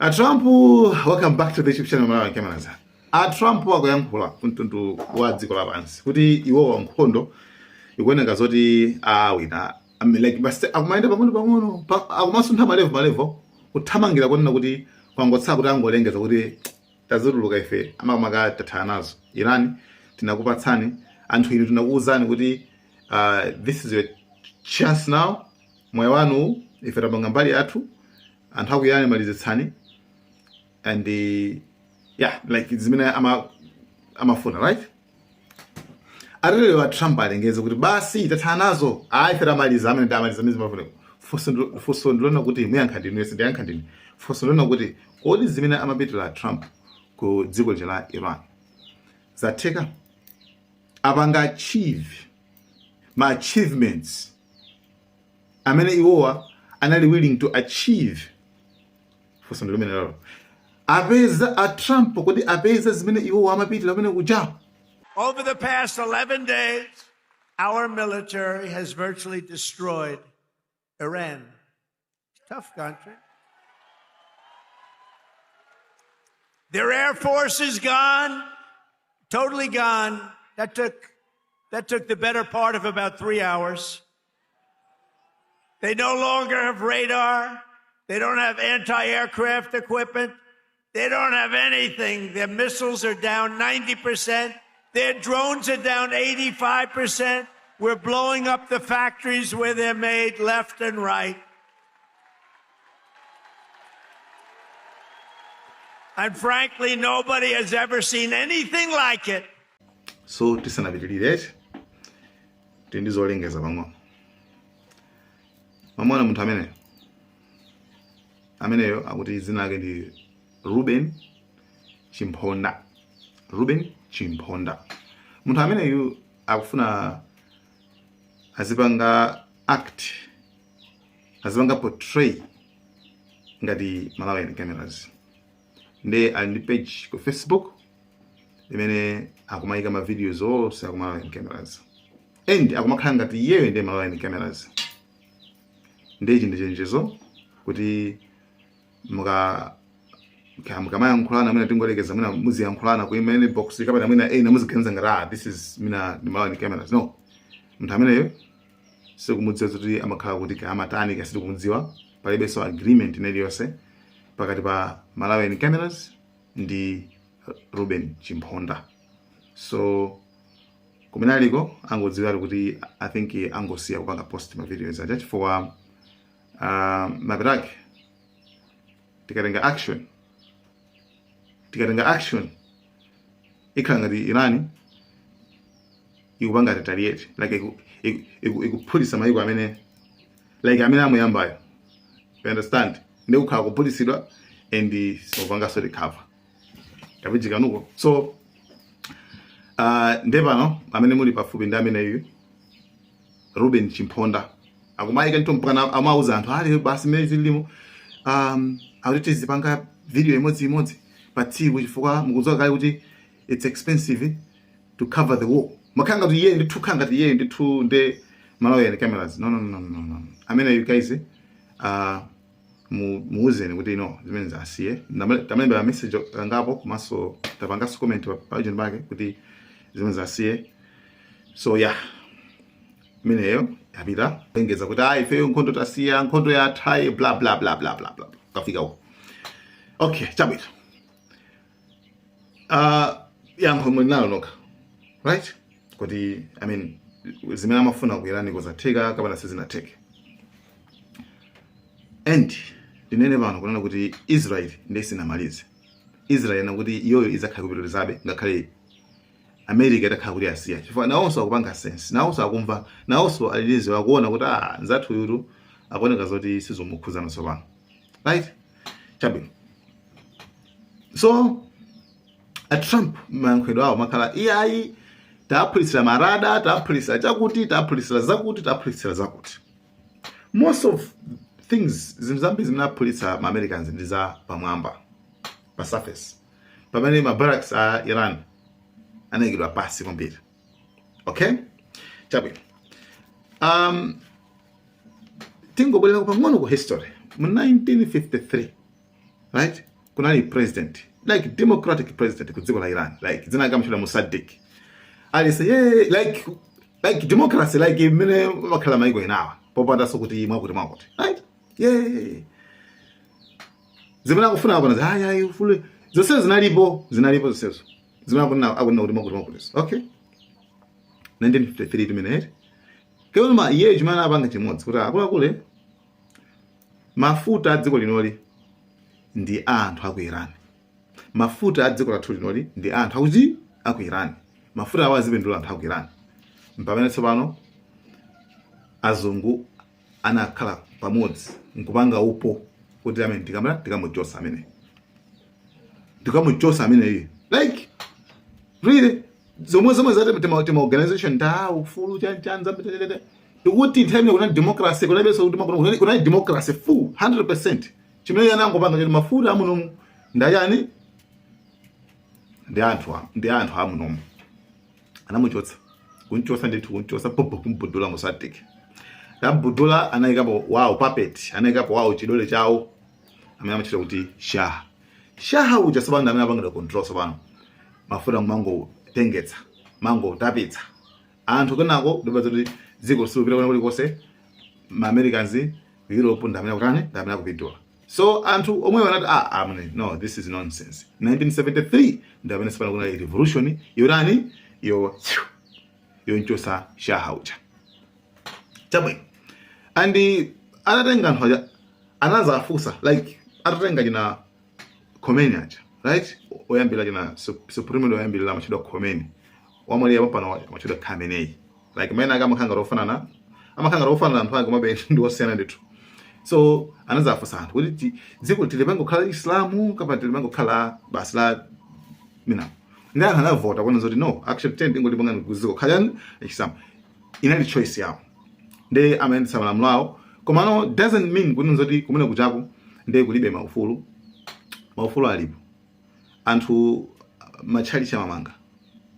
A Trump, welcome back to the YouTube channel Malawi Cameras. A Trump akuyankhula kumtundu wa dziko lapansi kuti iwowa nkhondo ikuoneka zoti awina. I mean, like basi akumayenda pang'ono pang'ono akumasuntha ma level ma level kuthamangira kunena kuti kwangotsala kuti angolengeza kuti tazituluka ife amakamaka tathana nazo Iran tinakupatsani anthu inu tinakuwuzani kuti this is your chance now moyo wanu ife tapanga mbali yathu anthu aku Iran malizitsani and yeah like zimene amafuna right atelewa Trump alengeze kuti basi tathana nazo ayi ife tamaliza amene tamaliza amene zimafuna funso ndilona kuti muyankha ndinu yese ndiyankha ndinu funso ndilona kuti kodi zimene amapitira Trump ku dziko lija la Iran zatheka apanga achieve ma achievements amene iwowa anali willing to achieve funso ndi limenelo apeza a Trump kodi apeza zimene iwowa amapitira amene kuja Over the past 11 days, our military has virtually destroyed Iran. Tough country. Their air force is gone, totally gone. That took the better part of about 3 hours. They no longer have radar. They don't have anti-aircraft equipment. They don't have anything. Their missiles are down 90%. Their drones are down 85%. We're blowing up the factories where they're made left and right. And frankly, nobody has ever seen anything like it. So tisanapitirire tili ndi zolengeza pang'ono mamona munthu ameneyo ameneyo akuti dzina lake ndi Ruben Chimphonda Ruben Chimphonda munthu ameneyu akufuna azipanga act azipanga portray ngati Malawian Cameras nde ali ndi page ku Facebook imene akumayika ma videos onse aku Malawian Cameras and akumakhala ngati iyeyo ndi Malawian Cameras nde ichi ndi chenjezo kuti muka mukamayankhulana mwina tingolekeza mwina muziyankhulana ku imene box kapena mwina ena muziganiza ngati ah this is mwina ndi Malawian Cameras no munthu ameneyo sikumudziwa kuti amakhala kuti ka amatani ka sitikumudziwa palibenso agreement ina iliyonse pakati pa Malawian Cameras ndi Ruben Chimphonda so kumene aliko angodziwa kuti I think angosiya kupanga post ma videos aja chifukwa mapeto ake tikatenga action ikhala ngati Iran ikupanga retaliate like ikuphulitsa mayiko amene like amene amuyambayo you understand ndi kukhala kuphulitsidwa and sikupanganso recover kapijikanuko so nde pano amene muli pafupi ndi ameneyu Ruben Chimphonda akumayika ndithu mpaka amauza anthu ali basi mmene zilimo akuti tizipanga video imodzi imodzi pa tsiku chifukwa mukudziwa kale kuti it's expensive to cover the war makhala ngati iye ndithu khala ngati iye ndithu nde Malawian Cameras no no no no no amene you guys muuzeni kuti no zimene zasiye tamulembera message kangapo komanso tapanganso comment pa page pake kuti zimene zasiye so yeah imeneyo yapita kulengeza kuti ayi ifeyo nkhondo tasiya nkhondo yathayi bla bla bla bla bla bla kafika uko okay chabwino yankho muli nalo nokha right kuti i mean zimene amafuna ku Iran kuzatheka kapena sizinatheke and ndinene pano kunena kuti Israel ndiye sinamalize Israel nakuti iyoyo izakhala kupitirizabe ngakhale America itakhala kuti yasiya chifukwa nawonso akupanga sense nawonso akumva nawonso alilize akuona kuti ah nzathu yutu akuoneka zoti sizomukhudzana tsopano right chabwino so a Trump mayankhulidwe awo makhala iyayi taphulitsira ma radar taphulitsira chakuti taphulitsira zakuti taphulitsira zakuti most of things zinthu zambiri zimene aphulitsa ma Americans ndi za pamwamba pa surface pamene ma barracks a Iran anayikidwa pasi kwambiri okay chabwino tingobwerera pang'ono ku history mu 1953 right Kunali president, like democratic president ku dziko la Iran, like dzina lake amatchedwa Musaddiq. Alise, yeah, like democracy, like imene makhala maiko enawa, popandanso kuti mwakuti mwakuti, right? Yeah, zimene akufuna akona, ayi ayi, ufulu zonsezo zinalipo, zinalipo zonsezo zimene akunena kuti mwakuti mwakuti. Okay, 1953 timene koma iye chimene apanga chimodzi kuti akuluakulu, mafuta a dziko linoli ndi anthu aku Iran, mafuta a dziko lathu linoli ndi anthu akuti aku Iran, mafuta awo azipindula anthu aku Iran. Mpamene tsopano azungu anakhala pamodzi nkupanga upo kuti amene tikamala tikamuchosa amene, tikamuchosa amene iye. Like really, zomwe zati tima organization ta ufulu chan chan zambe tikuti nthawi imene kunali democracy, kunalibenso kuti kunali democracy full 100%. Chimene anangopanga choti mafuta amunomu ndayani? Ndi anthu amunomu. Anamuchotsa, kunchotsa ndithu, kunchotsa popo, kumbudula Musaddiq. Tambudula, anayikapo wawo puppet, anayikapo wawo chidole chawo amene amachita kuti Shah. Shah uja tsopano amene apangidwa control. Tsopano mafuta mangotengetsa, mangotapitsa anthu. Kenako ndipeza kuti dziko silupita kwena kulikonse. Ma Americans, Europe ndi amene akutani, ndi amene akupindula. So anthu omwe anati, "Ah, amene, no, this is nonsense." 1973 ndi amene tsopano kunali revolution yotani, yo yonchosa Shah uja. Chabwino, and atatenga anthu aja anaza afusa, like atatenga china Khomeini aja, right? Oyambira china supreme leader oyambirira amachedwa Khomeini, wamwalira pano amachedwa Khamenei. Like maina ake amakhala ngati ofanana, amakhala ngati ofanana anthu ake, komabe ndi osiyana ndithu. So anaza afusa anthu kuti dziko tilipange kukhala Islamu kapena tilipange kukhala basi la mina. Ndi anthu anavota kuona zoti no, actually ten tingolipanga dziko khalani Islam. Inali choice yawo, ndi amayendetsa malamulo awo. Koma no, doesn't mean kuti zoti kumene kuchako ndi kulibe maufulu. Maufulu alipo, anthu matchalichi amamanga.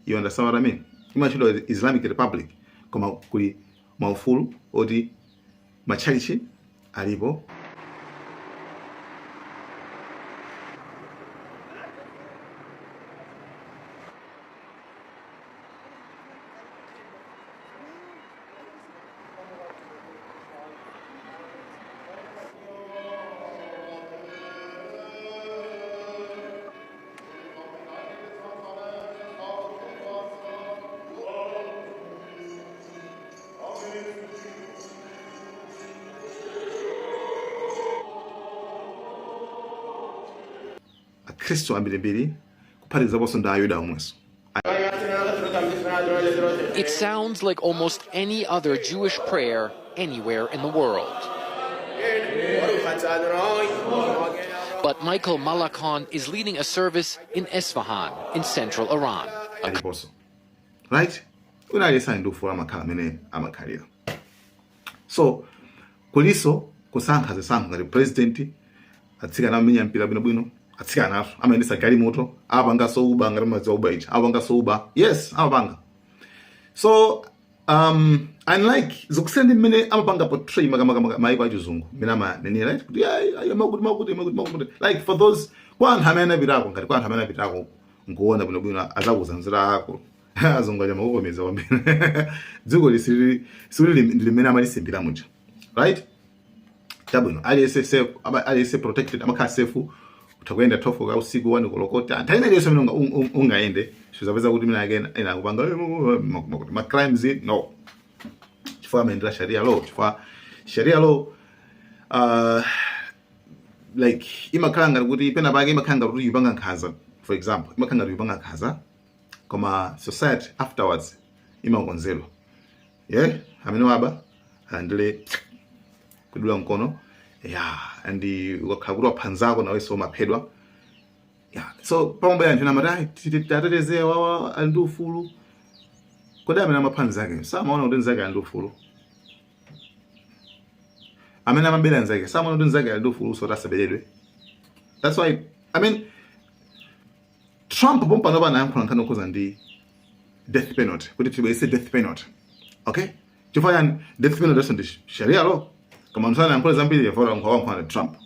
You understand what I mean? Imachedwa Islamic Republic, koma kuli maufulu oti matchalichi alipo. Akhristu ambirimbiri, kuphatikizaponso ndi Ayuda omwenso. It sounds like almost any other Jewish prayer anywhere in the world. But Michael Malakon is leading a service in Isfahan, in central Iran. Aliponso, right? Wina aliyense ali ndi ufulu, amakhala amene amakhalira. So kuliso kusankha zisankho ngati president. Atsikana amamenya mpira bwinobwino, atsikana amayendesa galimoto, apanganso Uber. Ngati madziwa Uber ichi, apanganso Uber, yes, amapanga. So unlike zikusiyana ndi mmene amapanga portray makamaka maiko achizungu, mmene amanenera, right, kuti ayi ayi, makuti makuti makuti makuti. Like for those, kwa anthu amene anapitako, ngati kwa anthu amene anapitako nkuona bwinobwino, azakuza nzira ako azungu aja makokomeza kwambiri. Dziko lisili sili ndi limene amalisimbira muja, right? Chabwino, aliyense safe, aliyense protected, amakhala safe. Utha kuyenda 12 ka usiku, 1 kolokota, nthawi ina iliyonse imene ungayende, suzapeza kuti mina ake ena akupanga ma crimes, no, chifukwa amayendera Sharia law. Chifukwa Sharia law, like imakhala ngati kuti pena pake imakhala ngati kuti ipanga nkhanza, for example, imakhala ngati ipanga nkhanza, koma society afterwards imakonzedwa. Yeah, amene waba alandire kudula mkono, yeah, and ukakhala kuti wapha nzako, nawenso umaphedwa, yeah. So pamabwera anthu ena amati, "Ayi, tateteze wawa, ali ndi ufulu." Kodi amene amapha nzake samaona kuti nzake ali ndi ufulu? Amene amabera nzake samaona kuti nzake ali ndi ufulu so asaberedwe? That's why, I mean, Trump pompano panayankhula nkhani yokhuza ndi death penalty, kuti tibweretse death penalty. Okay, chifukwa chani? Death penalty ndi Sharia law, koma anthu anayankhula zambiri, yavora wayankhula ndi Trump.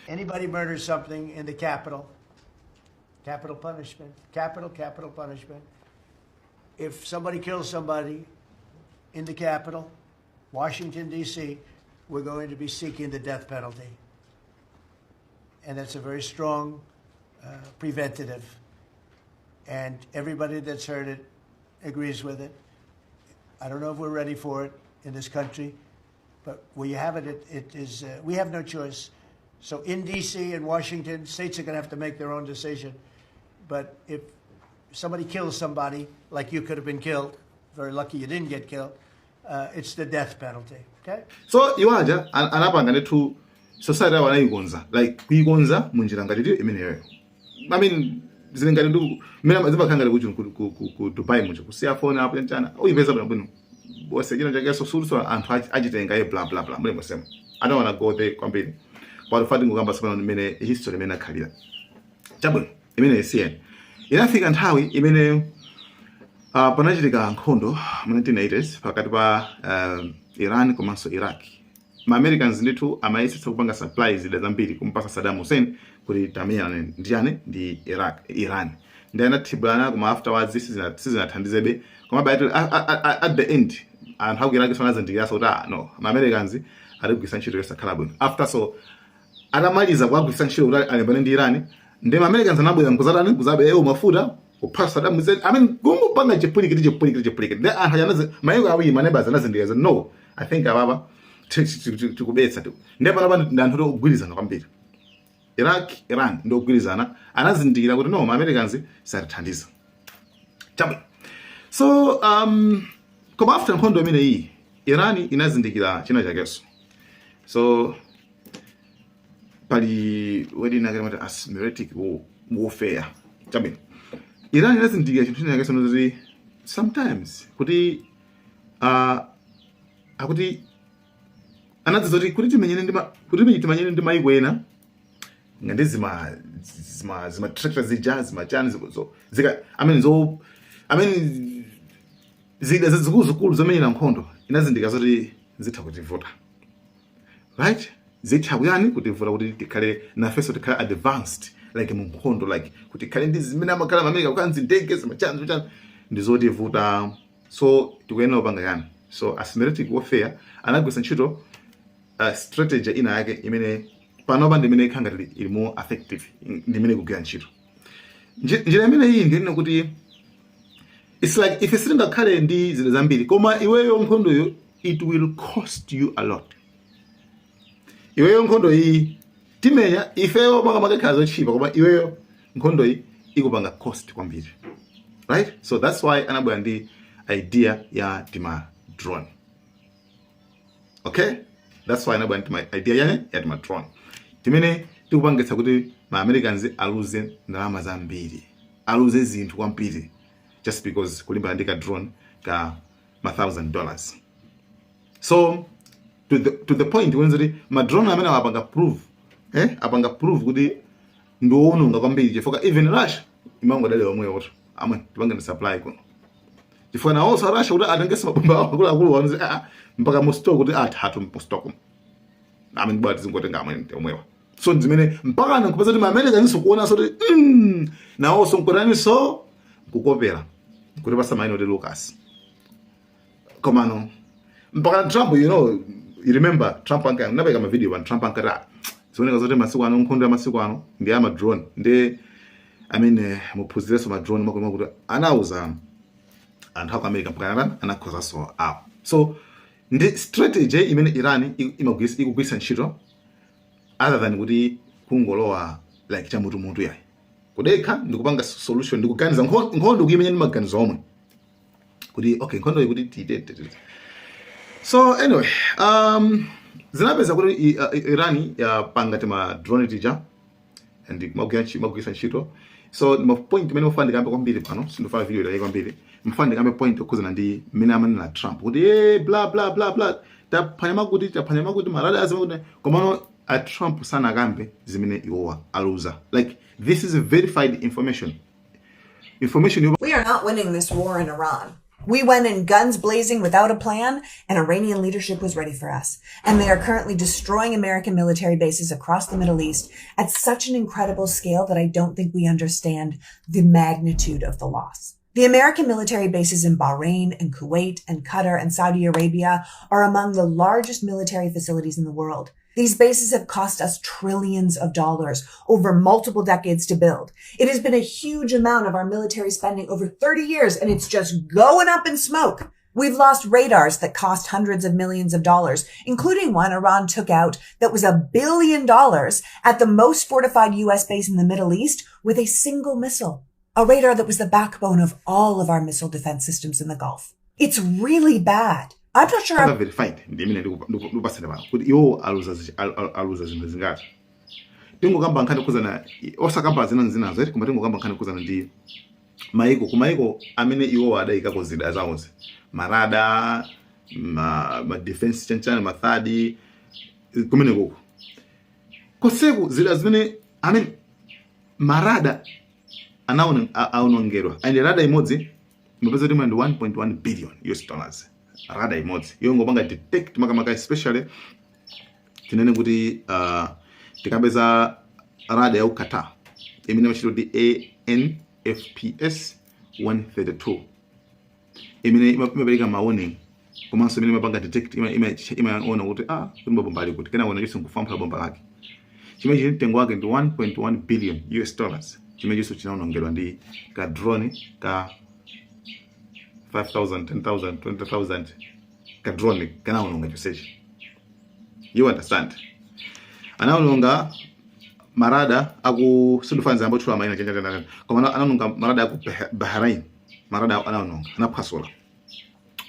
Anybody murders something in the capital, capital punishment, capital, capital punishment. If somebody kills somebody in the capital, Washington, D.C., we're going to be seeking the death penalty. And that's a very strong preventative. And everybody that's heard it agrees with it. I don't know if we're ready for it in this country, but we have it. It is. We have no choice. So in D.C. and Washington, states are going to have to make their own decision. But if somebody kills somebody, like you could have been killed, very lucky you didn't get killed, it's the death penalty. Okay? So iwo aja anapanga ndithu society yawo, anayikonza, like kuyikonza munjira ngati ndiyo imeneyoyo. I mean, zili ngati ndi mmene zimakhala ngati ku Dubai muja, kusiya phone apo chanchana, uyipeza bwino bwino bose chino chakenso suluso anthu achitenga ye, bla bla bla, muli mosema. I don't wanna go there kwambiri, but fati ngokamba sipano imene history imene akhalira chabwino imene isiyeni. Inafika nthawi imene panachitika nkhondo mu 1980s pakati pa Iran komanso Iraq. Ma Americans ndithu amayesetsa kupanga supply zida zambiri kumpasa Saddam Hussein kuti tamenyana ndi chani, ndi Iraq, Iran. Ndi anathibulana, koma afterwards sizinathandizebe. Koma at the end anthu aku Iraq sanazindikiraso kuti, ah no, ma Americans atigwisa ntchito yosakhala bwino. After, so atamaliza kuwagwisa ntchito kuti alimbane ndi Iran, ndi ma Americans anabwera nkuzatani, kuzabe ewo mafuta kupha Saddam Hussein. I mean, kumupanga chipulikiti, chipulikiti, chipulikiti. Ndi anthu anazi mayiko awiri, ma neighbors, anazindikira, no, I think ababa tikubetsa tu. Ndi panopa ndi anthu ogwirizana kwambiri. Iraq, Iran ndi ogwirizana, anazindikira kuti no, ma Americans satithandiza chabwino. So koma after nkhondo imene iyi, Iran inazindikira china chakenso. So pali wedi inake mati asymmetric warfare chabwino. Iran inazindikira chinthu china chakenso kuti sometimes kuti akuti anadziwa kuti kuti timenyane ndi mayiko ena ngandi zima tractor zija, zimachani zo zika, I mean, zo, I mean, zida zikuluzikulu zomenyera nkhondo, inazindikira zoti zitha kutivuta, right? Zitha kuyani, kutivuta kuti tikhale nafenso tikhale advanced like mu nkhondo, like kuti tikhale ndi zimene amakhala America kukhala zindege, zimachani, zimachani, ndi zotivuta. So tikuyenera kupanga yani? So asymmetric warfare, anagwisa ntchito strategy ina yake imene panopa ndi imene ikhala ngati ili more effective, ndi imene ikugwira ntchito. Njira imene iyi ndiyonena kuti it's like ife sitingakhale ndi zida zambiri, koma iweyo nkhondoyo it will cost you a lot. Iweyo nkhondo iyi timenya ifeyo makamaka zotchipa, koma iweyo nkhondo iyi ikupanga cost kwambiri, right? So that's why anabwera ndi idea ya tima drone, okay? That's why anabwera ndi tima idea yani ya tima drone timene tikupangitsa kuti ma Americans aluze ndalama zambiri, aluze zinthu kwambiri, just because kulimbana ndi ka drone ka ma $1,000. So to the point when kuti ma drone amene apanga prove, apanga prove kuti ndiwononga kwambiri, chifukwa even Russia imangodalira omweyo kuti amwe tipange ndi supply kuno, chifukwa nawonso Russia kuti atengese mabomba awo akuluakulu wanzi, ah, mpaka mu stock kuti athatu mu stock amene bwana tizingotenga amwe omwewa. So zimene mpaka nkupeza kuti ma Americans kuonanso kuti nawonso nkutaninso nkukopera kuti pasa maina kuti Lucas. Komano mpaka Trump, you remember Trump anka napeka ma video pa Trump ankati, ah, zioneka zoti masiku ano nkhondo ya masiku ano ndi ama drone, ndi I mean, muphunzirenso ma drone makuti makuti. Anauza anthu aku America mpaka anakhozanso awo. So ndi strategy imene Iran ikugwisa ntchito, other than kuti kungolowa like chamutumutu yayi, kudekha ndikupanga solution, ndikuganiza nkhondo kuyimenya ndi maganizo omwe kuti okay, nkhondo iyi kuti tite tite. So anyway, zinapeza kuti Iran yapanga tima drone tija and kumagwisa ntchito. So ma point imene mufana ndikambe kwambiri pano, sindifuna video ilayi kwambiri, mufana ndikambe point yokhuzana ndi mmene amanena Trump kuti bla bla bla bla, taphwanya makuti, taphwanya makuti, ma radars makuti, komano a Trump sanakambe zimene iwowa aluza. Like, this is a verified information We are not winning this war in Iran. We went in guns blazing without a plan, and Iranian leadership was ready for us. And they are currently destroying American military bases across the Middle East at such an incredible scale that I don't think we understand the magnitude of the loss. The American military bases in Bahrain and Kuwait and Qatar and Saudi Arabia are among the largest military facilities in the world. These bases have cost us trillions of dollars over multiple decades to build. It has been a huge amount of our military spending over 30 years, and it's just going up in smoke. We've lost radars that cost hundreds of millions of dollars, including one Iran took out that was $1 billion at the most fortified U.S. base in the Middle East with a single missile. A radar that was the backbone of all of our missile defense systems in the Gulf. It's really bad. I'm not sure. Anga verified ndi imene ndikupasani pano kuti iwo aluza zinthu zingati. Tingokamba nkhani kuzana, osakamba zina zinazo eti, koma tingokamba nkhani kuzana ndi maiko, kumaiko amene iwo adayikako zida zawozi, ma radar, ma defense chanchani, ma THAAD, kumene koko koseku zida zimene, I mean, ma radar aonongedwa. And radar imodzi mapeza kuti ndi 1.1 billion US dollars, radar imodzi yongopanga detect makamaka, especially tinene kuti tikapeza radar ya Qatar imene imachita kuti ANFPS 132, imene imapereka ma warning komanso imene imapanga detect, imaona kuti kuti mabomba ali kuti, kenako nachonso nkufamphula bomba lake. Chimene chili mtengo wake ndi 1.1 billion US dollars. Chimene chinso chinaonongedwa ndi ka drone ka 5000, 10,000, 20,000, ka drone kanaononga chonsechi. You understand? Anaononga ma radar aku, sindifanza ambotchula mayina chanchana, koma anaononga ma radar aku Bahrain. Ma radar anaononga, anaphwasula.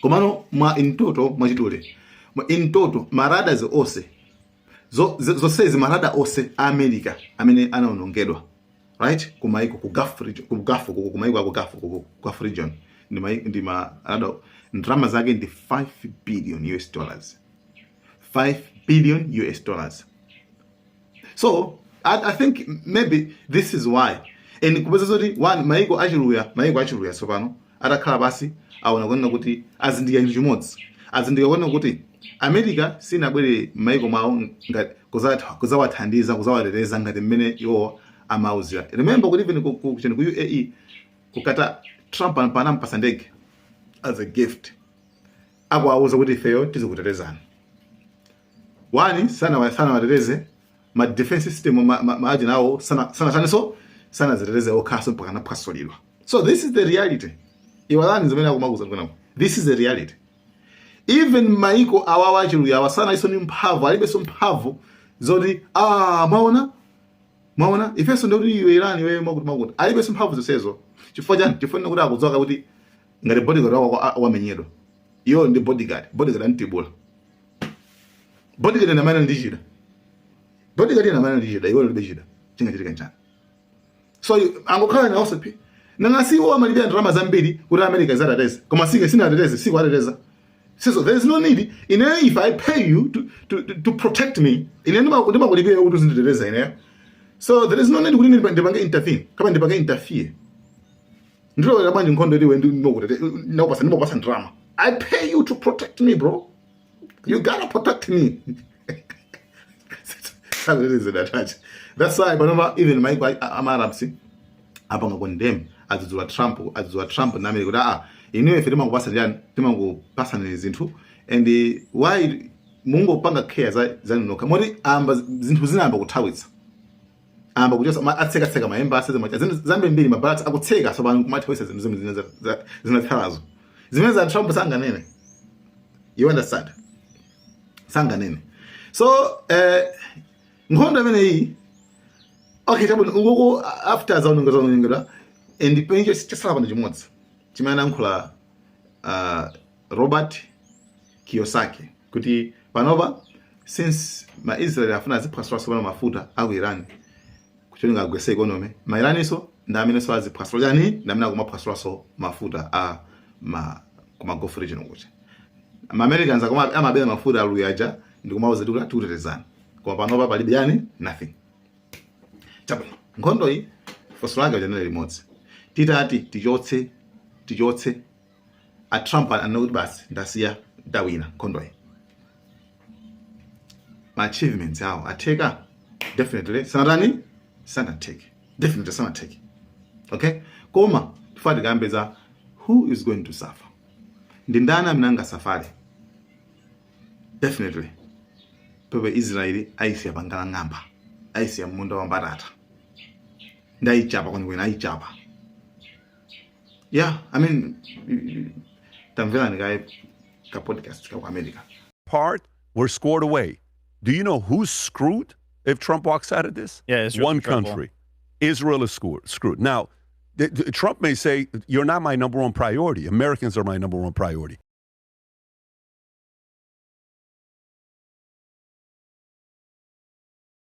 Komano mwa in total, mwachidule, mwa in total ma radars onse, zonsezi, ma radar onse a America amene anaonongedwa, right, kumaiko ku Gulf region, ku Gulf, kumaiko aku Gulf, ku Gulf region, ndi ma radar, ndalama zake ndi 5 billion US dollars, 5 billion US dollars. So I think maybe this is why, and kupeza zoti one, maiko achiluya tsopano atakhala pasi aona kuona kuti azindika chinthu chimodzi, azindika kuona kuti America sinabwere m'maiko mwawo kuzawathandiza, kuzawateteza ngati mmene iwo amauzira. Remember kuti even ku UAE, kukata Trump anampasa ndege as a gift, akuwauza kuti ifeyo tizikutetezani. One, sana wateteze ma defense system, ma awo sana sana, sana ziteteze okhaso mpaka anaphwasulidwa. So this is the reality. Iwalani zimene akumakuza kunako, this is the reality. Even maiko awawa achiluya awa sana iso ni mphamvu, alibenso mphamvu zoti mwaona ifenso ndikuti iwe Irani, iwe mwakuti mwakuti, alibenso mphamvu zonsezo. Chifukwa chani? Chifukwa kuti akudziwa kuti ngati bodyguard wako wamenyedwa, iyo ndi bodyguard, bodyguard antibula, bodyguard namene ndi chida, bodyguard namene ndi chida, iwe ulibe chida, chingachitika nchani? So angokhala nawonso phi nangasi iwo amalipira ndalama zambiri kuti America izateteze, koma sike sinateteze, sikuateteza. So there is no need. Ine, if I pay you to protect me, ine ndimakulipira kuti uzinditeteza ineyo, so there is no need kuti ndipange intervene kama ndipange interfere. Ndilowera bwanji nkhondo iliwe ndinakupasa ndalama? I pay you to protect me, bro, you gotta protect me. Sakutetezedwa. That's why panoma even maiko ama-Arabs apanga condemn, adzudzula Trump, adzudzula Trump na America kuti inuyo ife timakupasa chani, timakupasani zinthu, and why mungopanga care za zanu nokha? Moti amba zinthu zinayamba kuthawitsa, amba kuchosa atsekatseka ma embassy, zinthu zambirimbiri, ma barracks akutseka tsopano, kumathawitsa zinthu zimene zinatsalazo, zimene za Trump sanganene. You understand? Sanganene. So nkhondo imeneyi, okay, chabwino, ukoko after zaonongedwa, and pencho chasala pano chimodzi chimene anayankhula Robert Kiyosaki kuti panopa, since ma Israel afuna aziphwasula pano mafuta aku Iran kucholinga agwese economy, ma Iraniso ndi amenenso aziphwasula chani, ndi amene akumaphwasulaso mafuta a ma kuma Gulf region, kuti ma Americans akoma amabera mafuta aluyaja ndikumauza kuti tikutetezani, koma panopa palibe yani, nothing. Chabwino, nkhondo iyi funso lake chanene limodzi, titati tichotse A Trump anena kuti basi, ndasiya, ndawina nkhondoyi. Ma achievements awo atheka? Definitely sanatani, sanatheke. Definitely sanatheke, okay? Koma tifuna tikambe za who is going to suffer. Ndi ndani amene angasafale? Definitely pepe Israeli ayisiya pangala ng'amba, ayisiya munda wa mbatata, ndi ayichapa kwenikweni, ayichapa. Yeah, I mean, tamverani kaye ka podcast ka ku America. Part, we're scored away. Do you know who's screwed if Trump walks out of this? Yeah, Israel's One in trouble. Country. Israel is screwed. Now, Trump may say, "You're not my number one priority. Americans are my number one priority."